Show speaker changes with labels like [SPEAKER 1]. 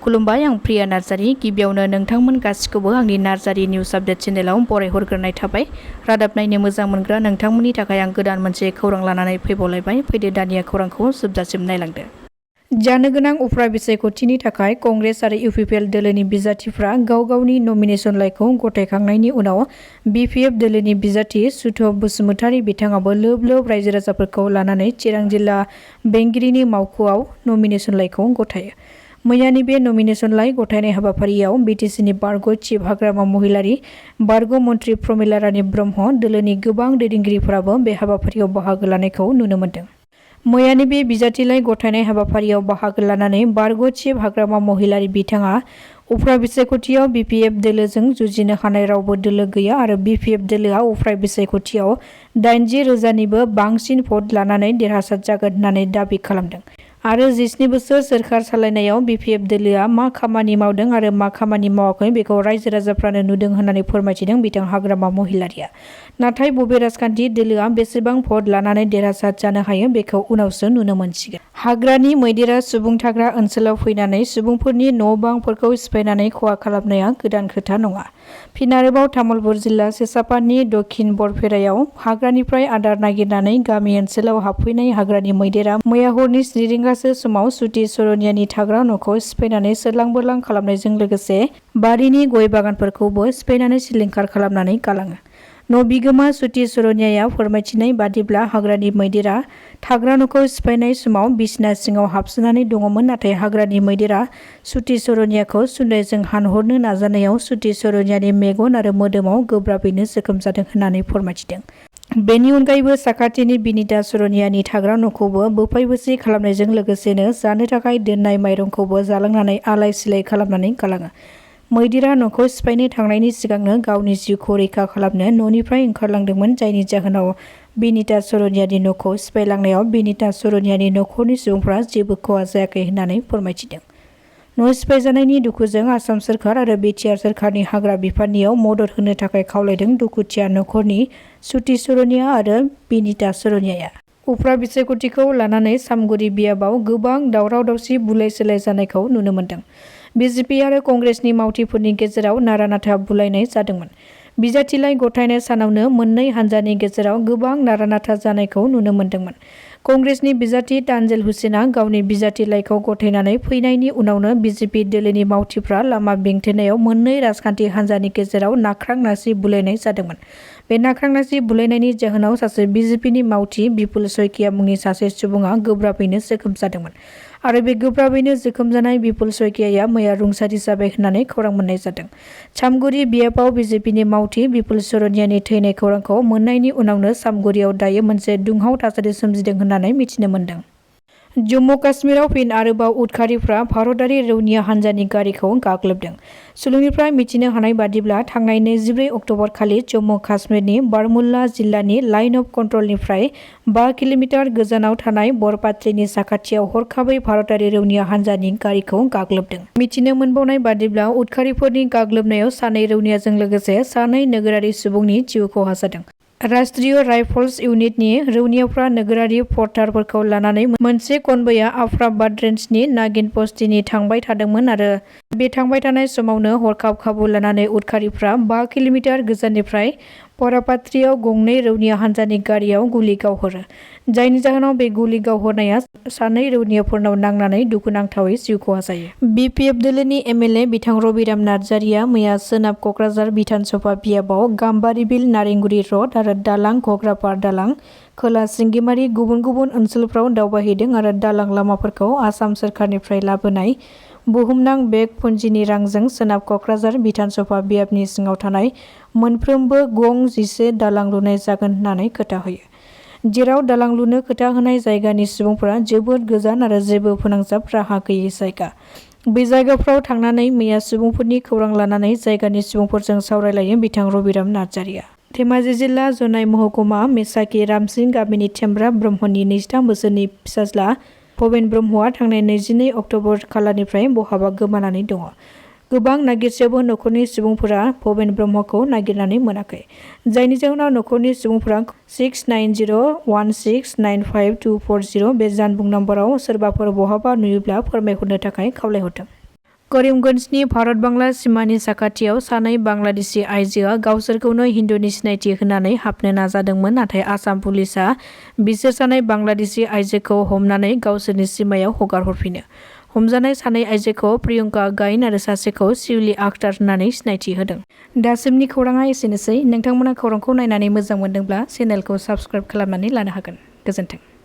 [SPEAKER 1] खुलुमबाय, आं प्रिया नार्जारी। गिबियावनो नोंथांमोन गासिखौबो आंनि नार्जारी निउस आपडेट चेनेलाव बरायहरग्रोनाय थाबाय। रादाब नायनो मोजां मोनग्रा नोंथांमोननि थाखाय आं गोदान मोनसे खौरां लानानै फैबावलायबाय। फैदो दानिया खौरांखौ जोबजासिम नायलांदो। जानो गोनां उफ्रा बिसायख'थिनि थाखाय कंग्रेस आरो इउपिपिएल दोलोनि बिजाथिफ्रा गाव गावनि नमिनेशन लाइखौ गथायखांनायनि उनाव बिपिएफ दोलोनि बिजाथि सुथ' बसुमतारी बिथाङाबो लोब लोब रायजो राजाफोरखौ लानानै चिरां जिल्ला बेंगिरिनि मावख'आव नमिनेशन लाइखौ गथायो। मैयानि बे नमिनेशन लाइ गथायनाय हाबाफारियाव बिटिसिनि बारग' चिफ हाग्रामा महिलारी, बारग' मन्त्रि प्रमिला रानी ब्रह्म, दोलोनि गोबां दैदेनगिरिफोराबो बे हाबाफारियाव बाहागो लानायखौ नुनो मोन्दों। मैयानि बे बिजाथिलाइ गथायनाय हाबाफारियाव बाहागो लानानै बारग' चिफ हाग्रामा महिलारी बिथाङा उफ्रा बिसायख'थियाव बिपिएफ दोलोजों जुजिनो हानाय रावबो दोलो गैया आरो बिपिएफ दोलोआ उफ्रा बिसायख'थियाव 80,000निबो बांसिन भट लानानै देरहासार जागोन होननानै दाबि खालामदों आरो 17 बोसोर सोरखार सालायनायाव बिपिएफ दोलोआ मा खामानि मावदों आरो मा खामानि मावाखै बेखौ रायजो राजाफ्रानो नुदों होननानै फोरमायथिदों बिथां हाग्रामा महिलारीया। नाथाय बबे राजखान्थि दोलोआ बेसेबां भट लानानै देरहासार जानो हायो बेखौ उनावसो नुनो मोनसिगोन। हाग्रानि मैदेरा सुबुं थाग्रा ओनसोलाव फैनानै सुबुंफोरनि न' बांफोरखौ सिफायनानै खहा खालामनाया गोदान खोथा नङा। फिन आरोबाव तामुलपुर जिल्ला सेसापानि दक्षिण बरपेरायाव हाग्रानिफ्राय आदार नागिरनानै गामि ओनसोलाव हाबफैनाय हाग्रानि मैदेरा मैया हरनि 7 रिंगासो समाव सुति सरनियानि थाग्रा न'खौ सिफायनानै सोरलां बोरलां खालामनायजों लोगोसे बारिनि गय बागानफोरखौबो सिफायनानै सिलिंखार खालामनानै गालाङो। न' बिगोमा सुति सरनियाया फोरमायथिनाय बादिब्ला हाग्रानि मैदेरा थाग्रा न'खौ सिफायनाय समाव बिसना सिङाव हाबसोनानै दङमोन, नाथाय हाग्रानि मैदेरा सुति सरनियाखौ सुन्दायजों हानहरनो नाजानायाव सुति सरनियानि मेगन आरो मोदोमाव गोब्राबैनो जोखोम जादों होननानै फोरमायथिदों। बेनि अनगायैबो साखाथिनि बिनिता सरनियानि थाग्रा न'खौबो बोफाय बोसि खालामनायजों लोगोसेनो जानो थाखाय दोननाय माइरंखौबो जालांनानै आलाय सिलाय खालामनानै गालाङो। मैदेरा न'खौ सिफायनो थांनायनि सिगांनो गावनि जिउखौ रैखा खालामनो न'निफ्राय ओंखारलांदोंमोन, जायनि जाहोनाव बिनिता सरनियानि न'खौ सिफायलांनायाव बिनिता सरनियानि न'खरनि सुबुंफ्रा जेबो खहा जायाखै होननानै फोरमायथिदों। न' सिफायजानायनि दुखुजों आसाम सोरखार आरो बिटिआर सोरखारनि हाग्रा बिफाननियाव मदद होनो थाखाय खावलायदों दुखुथिया न'खरनि सुति सरनिया आरो बिनिता सरनियाया। उफ्रा बिसायख'थिखौ लानानै सामगुरि बियाबाव गोबां दावराव दावसि बुलाय सोलाय जानायखौ नुनो मोन्दों। बिजेपि आरो कंग्रेसनि मावथिफोरनि गेजेराव नारा नाथा बुलायनाय जादोंमोन। बिजाथिलाइ गथायनाय सानावनो मोननै हान्जानि गेजेराव गोबां नारा नाथा जानायखौ नुनो मोन्दोंमोन। कंग्रेसनि बिजाथि तानजिल हुसेना गावनि बिजाथिलाइखौ गथायनानै फैनायनि उनावनो बिजेपि दोलोनि मावथिफ्रा लामा बेंथेनायाव मोननै राजखान्थि हान्जानि गेजेराव नाख्रां नासि बुलायनाय जादोंमोन। बे नाख्रां नासि बुलायनायनि जाहोनाव सासे बिजेपिनि मावथि बिपुल सयकिया मुंनि सासे सुबुङा गोब्राबैनो जोखोम जादोंमोन आरो बे गोब्राबैनो जोखोम जानाय बिपुल सयकियाया मैया रुंसारि जाबाय होननानै खौरां मोननाय जादों। सामगुरि बियाबाव बिजेपिनि मावथि बिपुल सरनियानि थैनाय खौरांखौ मोननायनि उनावनो सामगुरियाव दायो मोनसे दुंहाव थासारि सोमजिदों होननानै मिथिनो मोन्दों। जम्मु काश्मीराव फिन आरोबाव उदखारिफ्रा भारतारि रौनिया हान्जानि गारिखौ गाग्लोबदों। सुलुंनिफ्राय मिथिनो हानाय बादिब्ला थांनाय 24 अक्ट'बर खालि जम्मु काश्मीरनि बारमुल्ला जिल्लानि लाइन अफ कन्ट्रलनिफ्राय 5 किल'मिटार गोजानाव थानाय बरपात्रीनि साखाथियाव हरखाबै भारतारि रौनिया हान्जानि गारिखौ गाग्लोबदों। मिथिनो मोनबावनाय बादिब्ला उदखारिफोरनि गाग्लोबनायाव 2 रौनियाजों लोगोसे 2 नोगोरारि सुबुंनि जिउ खहा जादों। राष्ट्रीय राइफल्स इउनिटनि रौनियाफ्रा नोगोरारि पर्टारफोरखौ लानानै मोनसे कनभयआ आफ्राबाद रेन्जनि नागिन बस्तिनि थांबाय थादोंमोन आरो बे थांबाय थानाय समावनो हरखाब खाबु लानानै उदखारिफ्रा 5 किल'मिटार गोजाननिफ्राय बरापात्रीयाव 2 रौनिया हान्जानि गारियाव गुलि गावहरो, जायनि जाहोनाव बे गुलि गावहरनाया 2 रौनियाफोरनाव नांनानै दुखुनांथावै जिउ खहा जायो। बिपिएफ दोलोनि एमएलए बिथां रबिराम नार्जारिया मैया सोनाब क'क्राझार बिधानसभा बियाबाव गाम्बारिबिल नारेंगुरी रड आरो दालां घग्रापार दालां, खोला सिंगिमारि गुबुन गुबुन ओनसोलफ्राव दावबायहैदों आरो दालां लामाफोरखौ आसाम सोरखारनिफ्राय लाबोनाय बुहुमनां बेग पुन्जिनि रांजों सोनाब क'क्राझार बिधानसभा बियाबनि सिङाव थानाय मोनफ्रोमबो गं 11 दालां लुनाय जागोन होननानै खोथा होयो। जेराव दालां लुनो खोथा होनाय जायगानि सुबुंफोरा जोबोद गोजान आरो जेबो फोनांजाब राहा गैयै जायगा। बे जायगाफ्राव थांनानै मैया सुबुंफोरनि खौरां लानानै जायगानि सुबुंफोरजों सावरायलायो बिथां रबिराम नार्जारिया। धेमाजि जिल्ला जनाय महकुमा मेसाखि रामसिं गामिनि थेमब्रा ब्रह्मनि 23 बोसोरनि फिसाज्ला भबेन ब्रह्मआ थांनाय 22 अक्ट'बर खालारनिफ्राय बहाबा गोमानानै दङ। गोबां नागिरसेयावबो न'खरनि सुबुंफोरा भबेन ब्रह्मखौ नागिरनानै मोनाखै, जायनि जाहोनाव न'खरनि सुबुंफोरा 6901695240 बे जानबुं नम्बराव सोरबाफोर बहाबा नुयोब्ला फोरमायहरनो थाखाय खावलायहरदों। करीमगंजनि भारत बांला सिमानि साखाथियाव सानै बांलादेशी आइजोआ गावसोरखौनो हिन्दुनि सिनायथि होनानै हाबनो नाजादोंमोन, नाथाय आसाम पुलिसआ बिसोर सानै बांलादेशी आइजोखौ हमनानै गावसोरनि सिमायाव हगारहरफिनो। हमजानाय सानै आइजोखौ प्रियंका गाइन आरो सासेखौ शिवली आख्तार होननानै सिनायथि होदों। दासिमनि खौराङा एसेनोसै। नोंथांमोना खौरांखौ नायनानै मोजां मोनदोंब्ला चेनेलखौ साबस्क्राइब खालामनानै लानो हागोन। गोजोन्थों।